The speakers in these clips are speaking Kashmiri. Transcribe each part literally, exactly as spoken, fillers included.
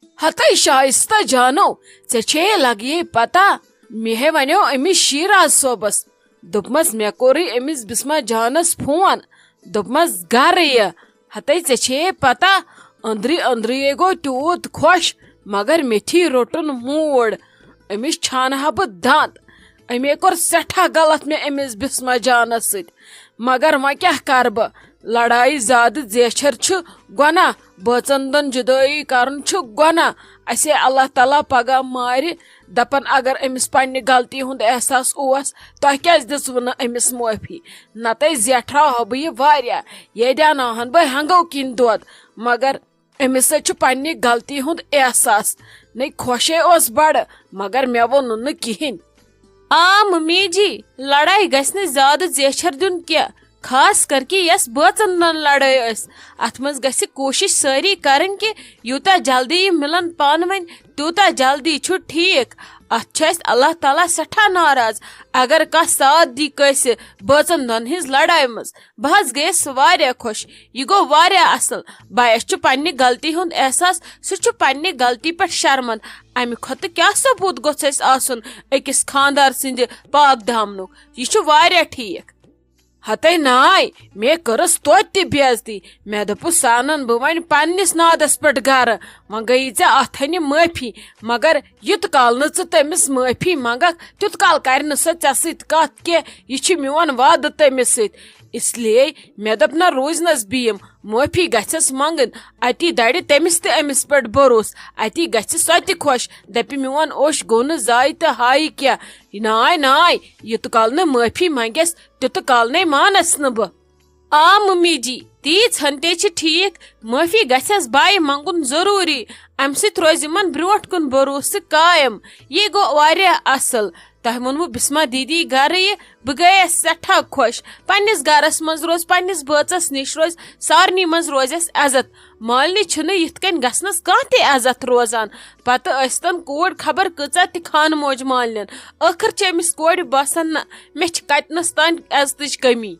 ہتے شائستہ جانو، ژےٚ چھے لگیے پتہ، مےٚ ہے ونیو أمِس شیراز صٲبس، دوٚپمس مےٚ کوٚرُے أمِس بسمہ جانس فون، دوٚپمس گرٕ یہِ۔ ہتے ژےٚ چھے پتہ، أندرٕ أندرٕ گوٚو تیوٗت خۄش، مگر مےٚ تھی روٚٹُن موٗڈ۔ أمِس چھانہٕ ہا بہٕ دنٛد۔ أمے کوٚر سٮ۪ٹھاہ غلط مےٚ أمِس بسمہ جانس سۭتۍ۔ مگر وۄنۍ کیٛاہ کرٕ بہٕ؟ لڑایہِ زیادٕ زیچھر چھُ گۄناہ، بٲژن دۄن جُدٲیی کرُن چھُ گۄناہ۔ اسے اللہ تعالیٰ پگاہ مارِ، دپن اگر أمِس پننہِ غلطی ہُنٛد احساس اوس، تۄہہِ کیٛازِ دِژوٕ نہٕ أمِس معٲفی؟ نتہٕ زیٹھراوہا بہٕ یہِ واریاہ، یے دیاناوہن بہٕ ہٮ۪نٛگو کِنۍ دۄد۔ مگر أمِس سۭتۍ چھُ پننہِ غلطی ہُنٛد احساس۔ نے خۄشے اوس بڑٕ، مگر مےٚ ووٚن نہٕ کِہیٖنۍ۔ آ ممی جی، لڑاے گژھِ نہٕ زیادٕ زیچھر دیُن کینٛہہ، خاص کر کہِ یۄس بٲژن دۄن لڑٲے ٲس۔ اتھ منٛز گژھِ کوٗشش سٲری کرٕنۍ کہِ یوٗتاہ جلدی یہِ مِلن پانہٕ ؤنۍ، تیوٗتاہ جلدی چھُ ٹھیٖک۔ اتھ چھُ اسہِ اللہ تعالیٰ سٮ۪ٹھاہ ناراض، اگر کانٛہہ ساتھ دی کٲنٛسہِ بٲژن دۄن ہٕنٛز لڑایہِ منٛز۔ بہٕ حظ گٔیس واریاہ خۄش، یہِ گوٚو واریاہ اصل۔ بایس چھُ پننہِ غلطی ہُنٛد احساس، سُہ چھُ پننہِ غلطی پٮ۪ٹھ شرمند۔ امہِ کھۄتہٕ کیٛاہ ثبوٗت گوٚژھ اسہِ آسُن أکِس خاندار سٕنٛدِ پاک دامنُک؟ یہِ چھُ واریاہ ٹھیٖک۔ ہتے ناے، مےٚ کٔرٕس توتہِ تہِ بے عزتی۔ مےٚ دوٚپُس، سانن بہٕ وۄنۍ پننِس نادس پٮ۪ٹھ گرٕ، وۄنۍ گٔیی ژےٚ اتھ ہنہِ معٲفی، مگر یُت کال نہٕ ژٕ تٔمِس معٲفی منٛگکھ، تیُت کال کرِ نہٕ سۄ ژےٚ سۭتۍ کتھ کینٛہہ۔ یہِ چھُ میون وعدٕ تٔمِس سۭتۍ۔ اس لیے مےٚ دوٚپ، نہ روٗزنس بیم، معٲفی گژھٮ۪س منٛگٕنۍ۔ اتی دَرِ تٔمِس تہِ أمِس پٮ۪ٹھ بھروسہٕ، اتی گژھِ سۄ تہِ خۄش، دَپہِ، میون اوش گوٚو نہٕ ضایع تہٕ ہایہِ کینٛہہ۔ ناے ناے، یوٗت کال نہٕ معٲفی منٛگٮ۪س، تیوٗت کال نے مانس نہٕ بہٕ۔ آ ممی جی، تیٖژ ہن تے چھِ ٹھیٖک، معٲفی گژھٮ۪س بایہِ منٛگُن ضروٗری، امہِ سۭتۍ روزِ یِمن برٛونٛٹھ کُن بھروسہٕ قایم۔ یہِ گوٚو واریاہ اصل۔ تۄہہِ ووٚنوٕ بسمہ دیدی گرٕ یہِ، بہٕ گٔیس سٮ۪ٹھاہ خۄش۔ پننِس گرس منٛز روز، پننِس بٲژس نِش روز، سارنٕے منٛز روزٮ۪س عزت۔ مالنہِ چھُنہٕ یِتھ کٔنۍ گژھنس کانٛہہ تہِ عزت روزان۔ پتہٕ ٲسۍتن کوٗر خبر کۭژاہ تہِ خانہٕ موج مالنٮ۪ن، ٲخٕر چھِ أمِس کورِ باسان، نہ، مےٚ چھِ کتنس تام عزتٕچ کٔمی۔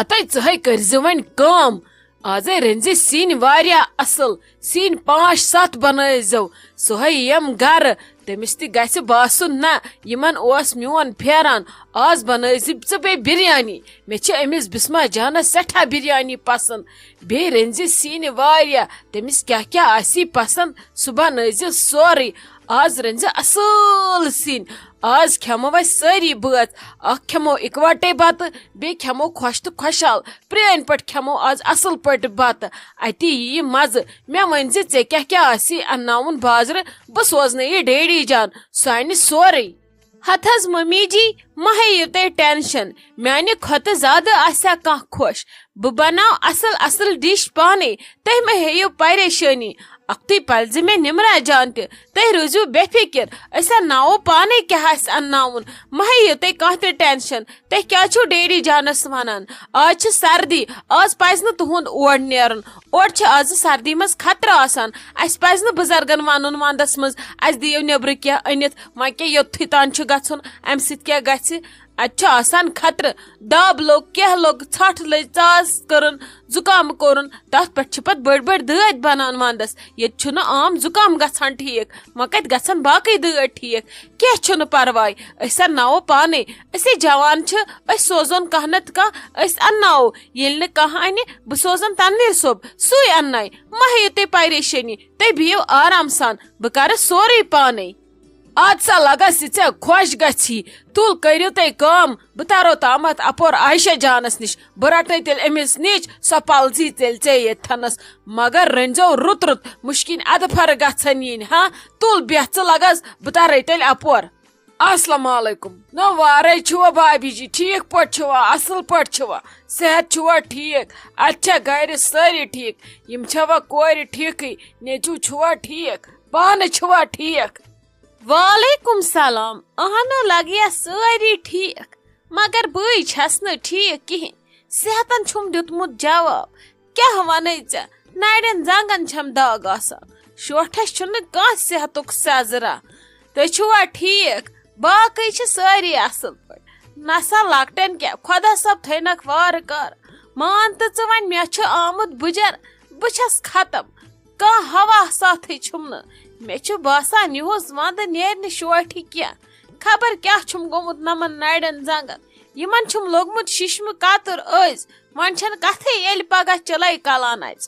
ہتے ژٕہے کٔرزِ وۄنۍ کٲم، آزے رٔنزِ سِنۍ واریاہ اصل، سِنۍ پانٛژھ ستھ بنٲیزیو، سُہ ہے یِم گرٕ، تٔمِس تہِ گژھِ باسُن، نہ، یِمن اوس میون پھیران۔ آز بنٲیزِ ژٕ بیٚیہِ بِریانی، مےٚ چھِ أمِس بسمہ جانس سٮ۪ٹھاہ بِریانی پسنٛد۔ بیٚیہِ رٔنزِ سِنۍ واریاہ، تٔمِس کیٛاہ کیٛاہ آسی پسنٛد، سُہ بنٲیزِ سورُے۔ آز رٔنزِ اصل سِنۍ، آز کھٮ۪مو أسۍ سٲری بٲژ، اکھ کھٮ۪مو اِکوٹے بتہٕ، بیٚیہِ کھٮ۪مو خۄش تہٕ خۄشحال۔ پرٛٲنۍ پٲٹھۍ کھٮ۪مو آز اصل پٲٹھۍ بتہٕ، اتی یِیہِ مزٕ۔ مےٚ ؤنۍ زِ ژےٚ کیٛاہ کیٛاہ آسی انناوُن بازرٕ، بہٕ سوزنہٕ یہِ ڈیڈی جان، سُہ انہِ سورُے۔ ہتہٕ حظ ممی جی، مہ ہیٚیِو تُہۍ ٹینشن، میانہِ کھۄتہٕ زیادٕ آسہِ ہا کانٛہہ خۄش۔ بہٕ بناو اصل اصل ڈِش پانے، تُہۍ مہ ہیٚیِو پریشٲنی۔ اکھتُے پلزِ مےٚ نمرہ جان تہِ، تُہۍ روٗزِو بے فکر، أسۍ انناوو پانے کیٛاہ آسہِ انناوُن، مہ ہیٚیِو تُہۍ کانٛہہ تہِ ٹینشن۔ تُہۍ کیٛاہ چھِو ڈیڈی جانس ونان؟ آز چھِ سردی، آز پزِ نہٕ تُہُنٛد اور نیرُن۔ اورٕ چھِ آزٕ سردی منٛز خطرٕ آسان۔ اسہِ پزِ نہٕ بُزرگن ونُن ونٛدس منٛز، اسہِ دِیِو نیٚبرٕ کینٛہہ أنِتھ، وۄنۍ کیٛاہ یوٚتتھٕے تام چھُ گژھُن، امہِ سۭتۍ کیٛاہ گژھِ؟ اتہِ چھُ آسان خطرٕ، دب لوٚگ، کیٛاہ لوٚگ، ژھٹھ لٔج، ژاس کٔرٕن، زُکام کوٚرُن، تتھ پٮ۪ٹھ چھِ پتہٕ بٔڑۍ بٔڑۍ دٲدۍ بنان ونٛدس۔ ییٚتہِ چھُنہٕ عام زُکام گژھان ٹھیٖک، وۄنۍ کتہِ گژھن باقٕے دٲدۍ ٹھیٖک؟ کینٛہہ چھُنہٕ پرواے، أسۍ انناوو پانے۔ أسے جوان چھِ، أسۍ سوزون کانٛہہ نتہٕ کانٛہہ، أسۍ انناوو۔ ییٚلہِ نہٕ کانٛہہ انہِ، بہٕ سوزن تنویر صٲب، سُے انناوِ۔ مہ ہیٚیِو تُہۍ پریشٲنی، تُہۍ بِہِو آرام سان، بہٕ کرٕ سورُے پانے۔ اد سا لگس یہِ ژےٚ خۄش گژھی، تُل کٔرِو تُہۍ کٲم، بہٕ ترو تامتھ اپور عائشہ جانس نِش، بہٕ رٹے تیٚلہِ أمِس نِچ، سۄ پلزی تیٚلہِ ژےٚ ییٚتھنس، مگر رٔنزیو رُت رُت، مُشکِنۍ ادٕ پھرٕ گژھن یِنۍ ہا۔ تُل بیٚہہ ژٕ لگس، بہٕ ترے تیٚلہِ اپور۔ السلام علیکم۔ نہ وارے چھُوا بابی جی؟ ٹھیٖک پٲٹھۍ چھُوا؟ اصل پٲٹھۍ چھُوا؟ صحت چھُوا ٹھیٖک؟ اتہِ چھا گرِ سٲری ٹھیٖک؟ یِم چھوا کورِ ٹھیٖکٕے؟ نیٚچوٗ چھُوا ٹھیٖک؟ پانہٕ چھُوا ٹھیٖک؟ وعلیکم سلام۔ اہنُو، لگیا سٲری ٹھیٖک، مگر بٕے چھَس نہٕ ٹھیٖک کِہیٖنۍ۔ صحتن چھُم دیُتمُت جواب۔ کیٛاہ وَنَے ژےٚ؟ نَرٮ۪ن زنٛگن چھَم دگ آسان۔ شوٹھس چھُنہٕ کانٛہہ صحتُک سٮ۪زرا۔ تُہۍ چھِوا ٹھیٖک؟ باقٕے چھِ سٲری اَصٕل پٲٹھۍ۔ نسا لۄکٹٮ۪ن کیٛاہ، خۄدا صٲب تھٲینَکھ وارٕ کارٕ۔ مان تہٕ ژٕ وۄنۍ، مےٚ چھُ آمُت بُجر، بہٕ چھَس ختم۔ کانٛہہ ہوا ساتھٕے چھُم نہٕ، مےٚ چھُ باسان، یِہُس وندٕ نیرِ نہٕ شوٹھِ کینٛہہ۔ خبر کیٛاہ چھُم گوٚمُت نَمَن نَرٮ۪ن زنٛگن۔ یِمن چھُم لوٚگمُت شِشمہٕ کتُر أزۍ۔ وۄنۍ چھَنہٕ کتھٕے، ییٚلہِ پگاہ چِلَے کلان اَژِ۔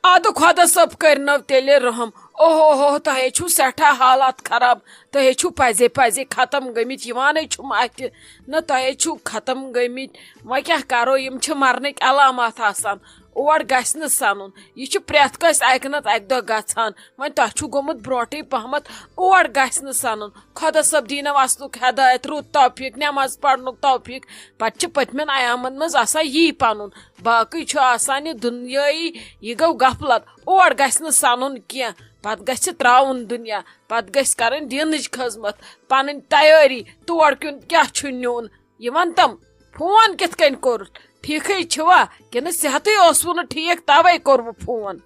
ادٕ خۄدا صٲب کٔرنو تیٚلہِ رحم۔ اوہو ہو، تۄہے چھُو سٮ۪ٹھاہ حالات خراب۔ تۄہے چھُو پزے پزے ختم گٔمٕتۍ۔ یِوانٕے چھُم اَتھِ نہ، تۄہے چھُو ختم گٔمٕتۍ۔ وۄنۍ کیٛاہ کرو، یِم چھِ مرنٕکۍ علامات آسان۔ اور گژھِ نہٕ سنُن۔ یہِ چھُ پرٛٮ۪تھ کٲنٛسہِ اکہِ نتہٕ اکہِ دۄہ گژھان۔ وۄنۍ تۄہہِ چھُو گوٚمُت برونٹھٕے پہمتھ۔ اور گژھِ نہٕ سنُن۔ خۄدا صٲب دِینو اصلُک ہدایت، رُت توفیق، نٮ۪ماز پرنُک توفیق۔ پتہٕ چھِ پٔتمٮ۪ن ایامن منٛز آسان یی پنُن۔ باقٕے چھُ آسان یہِ دُنیٲیی، یہِ گوٚو غفلت۔ اور گژھِ نہٕ سنُن کینٛہہ۔ پتہٕ گژھِ تراوُن دُنیا، پتہٕ گژھِ کرٕنۍ دینٕچ خدمت، پنٕنۍ تیٲری۔ تور کیُن کیٛاہ چھُ نیُن؟ یہِ وَن تَم، فون کِتھ کٔنۍ کوٚرُتھ؟ ٹھیٖکھٕے چھِوا؟ کِنہٕ صحتٕے اوسوٕ نہٕ ٹھیٖک، تَوَے کوٚروٕ فون؟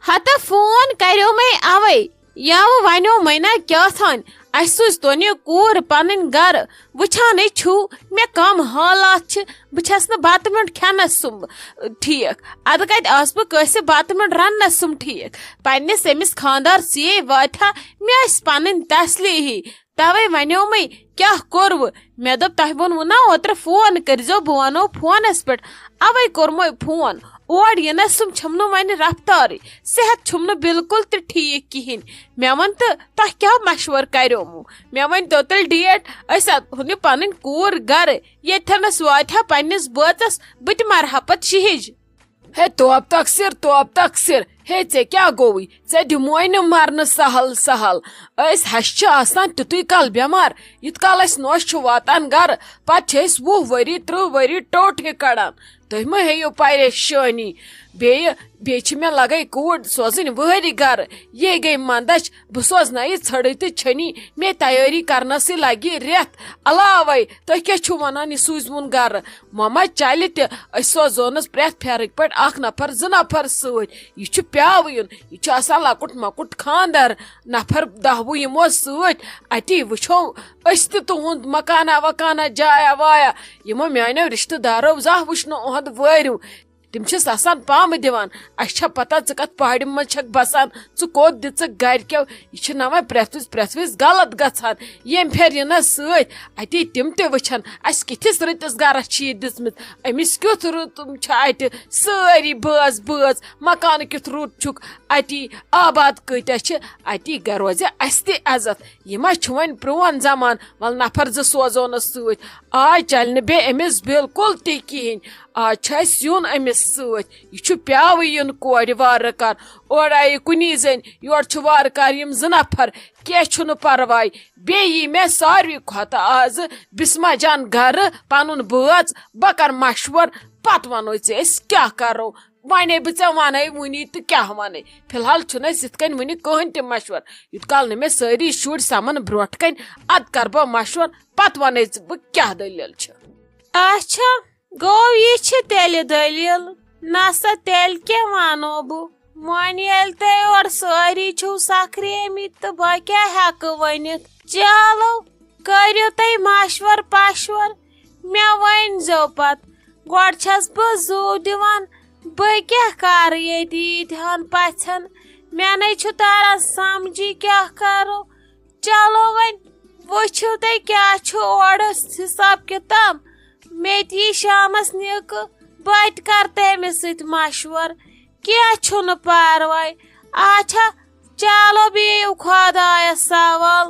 ہتہٕ فون کریومے اوے، یاوٕ ونیومے نا کیٛاہ تھانۍ، اَسہِ سوٗزۍ تونہِ کوٗر پنٕنۍ گرٕ۔ وٕچھانٕے چھُو مےٚ کم حالات چھِ، بہٕ چھَس نہٕ بتہٕ میوٚنٛڈ کھٮ۪نس سُم ٹھیٖک۔ ادٕ کتہِ آسہٕ بہٕ کٲنٛسہِ بتہٕ میوٚنٛڈ رننس سُم ٹھیٖک؟ پننِس أمِس خاندار سیے واتہِ ہا، مےٚ آسہِ پنٕنۍ تسلی ہی۔ توے ونیومے، کیٛاہ کوٚروٕ؟ مےٚ دوٚپ، تۄہہِ ووٚنوٕ نا اوترٕ فون کٔرۍزیو، بہٕ ونو فونس پٮ۪ٹھ۔ اوے کوٚرمے فون۔ اور یِنس سُم چھُم نہٕ وۄنۍ رفتارٕے۔ صحت چھُم نہٕ بالکل تہِ ٹھیٖک کِہیٖنۍ۔ مےٚ ووٚن، تہٕ تۄہہِ کیٛاہ مشورٕ کریومو؟ مےٚ ؤنۍ تو تیٚلہِ ڈیٹ، أسۍ اَنہون یہِ پنٕنۍ کوٗر گرٕ۔ ییٚتھٮ۪نس واتہِ ہا پننِس بٲژس، بہٕ تہِ مرٕ ہا پتہٕ شِہِج۔ ہے توب تقصیر، توب تقصیر۔ ہے، ژےٚ کیٛاہ گوٚوُے؟ ژےٚ دِموے نہٕ مرنہٕ سہل سہل۔ أسۍ ہشہِ چھِ آسان تیُتُے کال بٮ۪مار، یُتھ کال اَسہِ نوش چھُ واتان گرٕ۔ پتہٕ چھِ أسۍ وُہ ؤری، ترٕٛہ ؤری ٹوٹھ ہی کڑان۔ تُہۍ مہ ہیٚیِو پریشٲنی۔ بیٚیہِ، بیٚیہِ چھِ مےٚ لگے کوٗر سوزٕنۍ وٲرۍ گرٕ۔ یے گٔے مندچھ، بہٕ سوزناوِ ژھٔڑٕے تہٕ چھٔنی۔ مےٚ تیٲری کرنسٕے لگہِ رٮ۪تھ۔ علاوے، تُہۍ کیٛاہ چھِو ونان، یہِ سوٗزوُن گرٕ؟ وۄنۍ ما چلہِ تہِ، أسۍ سوزونس پرٛٮ۪تھ پھیرٕکۍ پٲٹھۍ اکھ نفر، زٕ نفر سۭتۍ۔ یہِ چھُ پیاوٕ یُن، یہِ چھُ آسان لۄکُٹ مۄکُٹ خاندر، نفر دہ وُہ یِمو سۭتۍ۔ اتی وٕچھو أسۍ تہِ تُہُنٛد مکانا وکانا، جایا وایا۔ یِمو میانیو رشتہٕ دارو زانٛہہ وٕچھ نہٕ اُہُنٛد وٲرِو۔ تِم چھِس آسان پامہٕ دِوان، اَسہِ چھا پتہ ژٕ کتھ پہاڑِ منٛز چھکھ بسان، ژٕ کوٚت دِژٕکھ گرِکیو؟ یہِ چھِ نہ وۄنۍ پرٛٮ۪تھ وِزِ، پرٛٮ۪تھ وِزِ غلط گژھان۔ ییٚمہِ پھِرِ یِنس سۭتۍ اَتی تِم تہِ وٕچھن، اَسہِ کِتھِس رٕتِس گرس چھِ یہِ دِژمٕژ، أمِس کیُتھ رُت چھُ اَتہِ۔ سٲری بٲژ بٲژ، مکانہٕ کیُتھ رُت چھُکھ اَتی، آباد کۭتیاہ چھِ اَتی، گرِ روزِ اَسہِ تہِ عزت۔ یہِ ما چھُ وۄنۍ پرٛون زمانہٕ، وَلہٕ نفر زٕ سوزونس سۭتۍ۔ آز چلہِ نہٕ بیٚیہِ أمِس بالکل تہِ کِہیٖنۍ۔ آز چھُ اَسہِ یُن أمِس سۭتۍ۔ یہِ چھُ پیاوٕ یُن کورِ وارٕ کار۔ اورٕ آیہِ کُنی زٔنۍ، یورٕ چھُ وارٕ کار یِم زٕ نفر۔ کینٛہہ چھُنہٕ پرواے۔ بیٚیہِ یی مےٚ ساروی کھۄتہٕ آز بسمہ جان گرٕ، پنُن بٲژ، بہٕ کرٕ مشورٕ، پتہٕ ونو ژےٚ أسۍ کیٛاہ کرو۔ ونے بہٕ ژےٚ ونے وُنی تہٕ کیٛاہ ونے۔ فی الحال چھُنہٕ اَسہِ یِتھ کٔنۍ وُنہِ کٕہٕنۍ تہِ مشورٕ۔ یُتھ کال نہٕ مےٚ سٲری شُرۍ سمن برونٛٹھ کَنۍ، اَدٕ کَرٕ بہٕ مشورٕ، پتہٕ وَنے ژٕ بہٕ کیٛاہ دٔلیٖل چھِ۔ اچھا، گوٚو یہِ چھِ تیٚلہِ دٔلیٖل۔ نہ سا، تیٚلہِ کیٛاہ وَنو بہٕ؟ وۄنۍ ییٚلہِ تُہۍ اورٕ سٲری چھِو سکھریمٕتۍ تہٕ بہٕ کیٛاہ ہٮ۪کہٕ ؤنِتھ؟ چلو، کٔرِو تُہۍ مشورٕ پشورٕ، مےٚ ؤنۍزیو پتہٕ۔ گۄڈٕ چھَس بہٕ زُو دِوان، بہٕ کیٛاہ کَرٕ ییٚتہِ ییٖتۍ ہَن پَژھٮ۪ن؟ مےٚ نَے چھُ تَران سَمجھی کیٛاہ کَرو۔ چلو وۄنۍ وٕچھِو تُہۍ کیٛاہ چھُ اورٕ حِساب کِتاب۔ مےٚ تہِ یی شامَس نِکہٕ، بہٕ تہِ کَرٕ تٔمِس سۭتۍ مَشوَرٕ۔ کینٛہہ چھُنہٕ پَرواے۔ اچھا، چلو بِہِو خۄدایَس حوال۔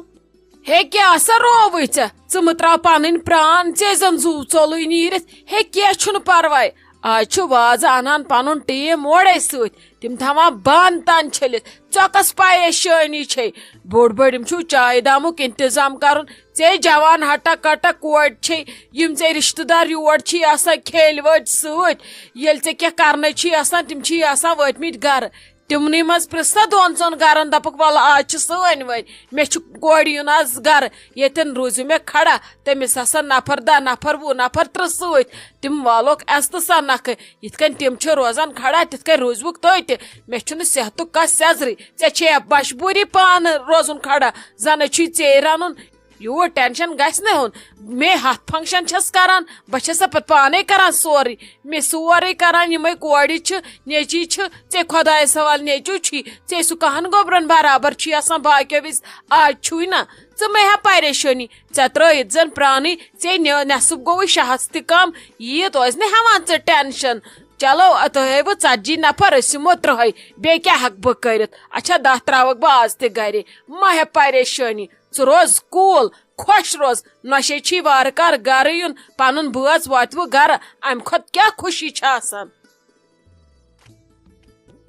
ہے، کیٛاہ سا رووٕے ژےٚ؟ ژٕ مہٕ ترٛاو پنٕنۍ پران، ژےٚ زن زُو ژوٚلُے نیٖرِتھ۔ ہے، کینٛہہ چھُنہٕ پرواے۔ آز چھُ وازٕ انان پنُن ٹیٖم اورے سۭتۍ، تِم تھاوان بانہٕ تن چھٔلِتھ۔ ژےٚ کۄس پریشٲنی چھے؟ بوٚڑ بٔڑ یِم چھُو چایہِ دامُک انتظام کرُن۔ ژےٚ جوان ہٹا کٹا کورِ چھے، یِم ژےٚ رشتہٕ دار یور چھی آسان کھیلۍ وٲتۍ سۭتۍ۔ ییٚلہِ ژےٚ کینٛہہ کرنَے چھی آسان، تِم چھی آسان وٲتمٕتۍ گرٕ۔ تِمنٕے منٛز پرٛژھ سا دۄن ژۄن گرن، دپکھ، "وَلہٕ، آز چھِ سٲنۍ وٲرۍ، مےٚ چھُ کورِ یُن آز گرٕ، ییٚتٮ۪ن روٗزِو مےٚ کھڑا۔" تٔمِس آسان نفر دَہ، نفر وُہ، نفر ترٕٛہ سۭتۍ۔ تِم والوکھ عزتہٕ سان نکھٕ، یِتھ کٔنۍ تِم چھِ روزان کھڑا، تِتھ کٔنۍ روٗزِوُکھ تُہۍ تہِ۔ مےٚ چھُنہٕ صحتُک کانٛہہ سیٚزرٕے۔ ژےٚ چھے مجبوٗری پانہٕ روزُن کھڑا، زَنہٕ چھُے ژیے رَنُن۔ یوٗت ٹینشن گژھِ نہٕ ہیوٚن۔ مے ہتھ فنکشن چھس کران، بہٕ چھسا پتہٕ پانے کران سورُے۔ مے سورُے کران، یِمے کورِ چھِ، نیٚچی چھِ، ژےٚ خۄدایس حوالہٕ نیٚچو چھی، ژےٚ سُہ کہن گوٚبرن برابر چھی آسان باقیو وِزِ، آز چھُے نہ۔ ژٕ مے ہا پریشٲنی، ژےٚ ترٲیِتھ زن پرانٕے، ژےٚ نہِ-، نٮ۪صٕف گوٚوُے شہس تہِ کم، ییٖت اوس نہٕ ہٮ۪وان ژٕ ٹینشن۔ چلو، تۄہہِ ہٲیوٕ ژتجی نفر، أسۍ یِمو ترٛہے، بیٚیہِ کیٛاہ ہٮ۪کہٕ بہٕ کٔرِتھ؟ اچھا، دَہ ترٛاوَکھ بہٕ آز تہِ گرے، مہ ہےٚ پریشٲنی۔ ژٕ روز cool، خۄش روز، نۄشے چھی وارٕ کارٕ گرٕ یُن، پنُن بٲژ واتوٕ گرٕ، امہِ کھۄتہٕ کیٛاہ خوشی چھِ آسان؟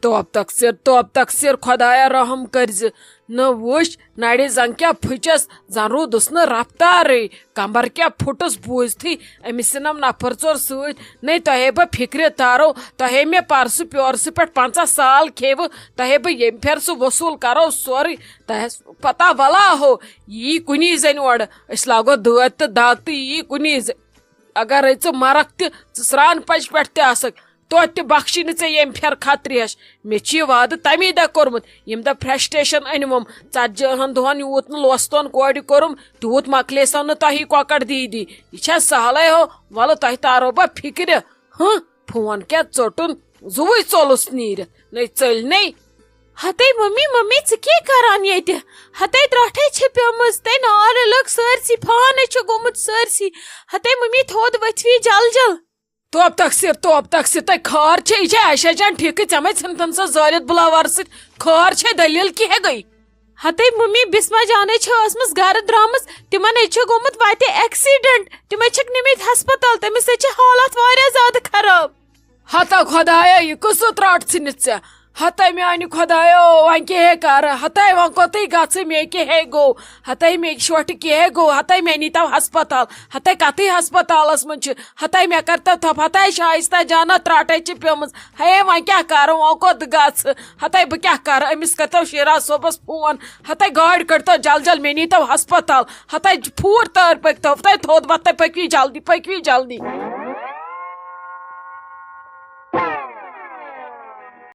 توب تقصیر، توب تقصیر، خۄدایا رحم کٔرزِ۔ نہ وٕچھ، نرِ زنگ کیٛاہ پھٕچس، زن روٗدُس نہٕ رفتارٕے۔ کمبر کیٛاہ پھُٹُس بوٗزتھٕے أمِس یِنم نفر ژور سۭتۍ۔ نے تۄہے بہٕ فِکرِ تارو، تۄہے مےٚ پرسہٕ پیورسہٕ پٮ۪ٹھ پنٛژاہ سال کھیوٕ، تۄہے بہٕ ییٚمہِ پھِرِ سُہ وصوٗل کرو سورُے۔ تۄہہِ پتہ ولا ہو، یی کُنی زٔنۍ اورٕ، أسۍ لاگو دٲدۍ تہٕ دگ تہٕ یی کُنی زٔنۍ۔ اگرے ژٕ مرکھ تہِ، ژٕ سرٛان پچہِ پٮ۪ٹھ تہِ آسکھ، توتہِ تہِ بخشی نہٕ ژےٚ ییٚمہِ پھِرِ خطریش۔ مےٚ چھِ یہِ وعدٕ تمی دۄہ کوٚرمُت، ییٚمہِ دۄہ فرسٹریشن أنۍ ووٚم۔ ژتجی ہن دۄہن یوٗت نہٕ لوستون کورِ کوٚرُم، تیوٗت مۄکلے سو نہٕ تۄہی کۄکر دیٖدی۔ یہِ چھا سہلے ہو؟ وَلہٕ تۄہہِ تارو بہٕ فِکرِ۔ ہہ، فون کیٛاہ ژوٚٹُن؟ زُوٕے ژوٚلُس نیٖرِتھ، نَے ژٔلۍ نَے۔ ہتے ممی، ممی، ژٕ کیٛاہ کران ییٚتہِ؟ ہتے درٛٹھے چھِ پیٚمٕژ، تے نار لٔگ سٲرسٕے، فانٕے چھُ گوٚمُت سٲرسٕے۔ ہتے ممی، تھوٚد ؤتھوی جل جل۔ توب تقصیر، توب تقصیر، تۄہہِ خٲر چھےٚ؟ یہِ چھےٚ عائشہ جان ٹھیٖکٕے؟ ژےٚ ما ژھٕنتھن سۄ زٲلِتھ بلاوار سۭتۍ؟ خٲر چھےٚ؟ دٔلیٖل کیٛاہ گٔے؟ ہتے ممی، بسمہ جانے چھِ ٲسمٕژ گرٕ درٛامٕژ، تِمن ہے چھُ گوٚمُت وتہِ ایکسیڈنٹ، تِمے چھِکھ نِمٕتۍ ہسپتال، تٔمِس ہے چھِ حالت واریاہ زیادٕ خراب۔ ہتا خۄدایا، یہِ کُس ترٛٹھ ژھٕنِتھ ژےٚ؟ ہتے میانہِ خۄدایو، وۄنۍ کیٛاہ ہے کرٕ؟ ہتے وۄنۍ کوٚتٕے گژھٕ؟ مےٚ کیٛاہ ہے گوٚو؟ ہتے مےٚ شوٹھِ کیٛاہ ہے گوٚو؟ ہتے مےٚ نیٖتو ہسپتال، ہتے کتھٕے ہسپتالس منٛز چھِ، ہتے مےٚ کٔرتو تھپھ، ہتے شایستہ جانہ ترٛٹھے چھِ پیٚمٕژ۔ ہے وۄنۍ کیٛاہ کرٕ؟ وۄنۍ کوٚت گژھٕ؟ ہتے بہٕ کیٛاہ کرٕ؟ أمِس کٔرتو شیرا صٲبس فون، ہتے گاڑِ کٔڑتو جل جل، مےٚ نیٖتو ہسپتال، ہتے پھوٗر تٲر پٔکتو، ہتے تھوٚد وۄتھتو، پٔکِو جلدی، پٔکِو جلدی۔